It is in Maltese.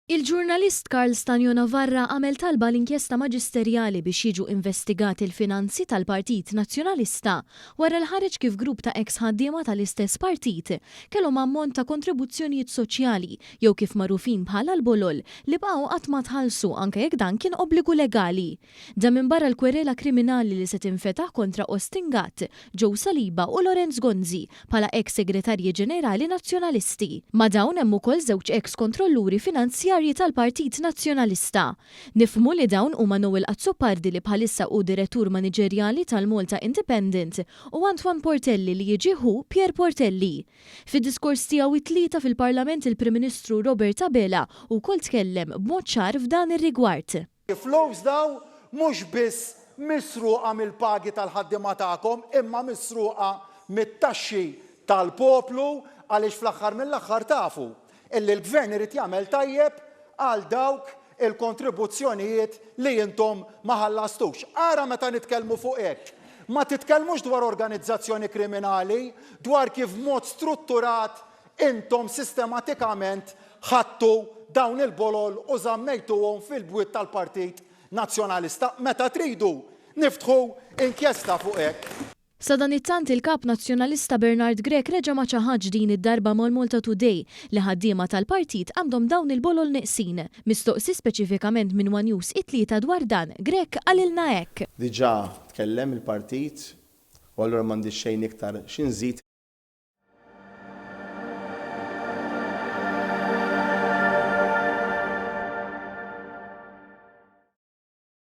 Il-ġurnalist Karl Stagno Navarra għamel talba għal inkjesta maġisterjali biex jiġu investigati l-finanzi tal-Partit Nazzjonalista wara li ħareġ kif grupp ta' eks ħaddiema tal-istess partit kellhom ammont ta' kontribuzzjonijiet soċjali jew kif magħrufin bħala l-bolol li baqgħu qatt ma tħallsu anke jekk dan kien obbligu legali. Dan minbarra l-kwerela kriminali li se tinfetaħ kontra Austin Gatt, Joe Saliba u Lawrence Gonzi bħala eks Segretarji Ġenerali Nazzjonalisti. Ma' dawn hemm ukoll żewġ eks kontrolluri finanzjarji tal-Partit Nazzjonalista. Nifhmu li dawn huma Noel Azzopardi li bħalissa hu Direttur Maniġerjali tal-Malta Independent u Antoine Portelli li jiġi ħu Pierre Portelli. Fid-diskors tiegħu it-Tlieta fil-Parlament il-Prim Ministru Robert Abela wkoll tkellem b'mod ċar f'dan ir-rigward. Flus dawn mhux biss misruqa mill-pagi tal-ħaddiema tagħkom imma misruqa mit-taxxi tal-poplu għaliex fl-aħħar mill-aħħar tafu illi l-Gvern irid jagħmel tajjeb għal dawk il-kontribuzzjonijiet li intom ma ħallastux. Ara meta nitkellmu fuq hekk, ma titkellmux dwar organizzazzjoni kriminali, dwar kif b'mod strutturat Intom sistematikament ħadtu dawn il-bolol u żammejtuhom fil-bwiet tal-Partit Nazzjonalista. Meta tridu, niftħu inkjesta fuq hekk. Sadanittant il-Kap Nazzjonalista Bernard Grech reġa' ma ċaħadx din id-darba mal-Malta Today li ħaddiema tal-partit għandhom dawn il-bolol neqsin. Mistoqsi speċifikament minn one News it-Tlieta dwar dan, Grech qalilna hekk. Diġà tkellem il-partit u allura m'għandix xejn iktar xi nżid.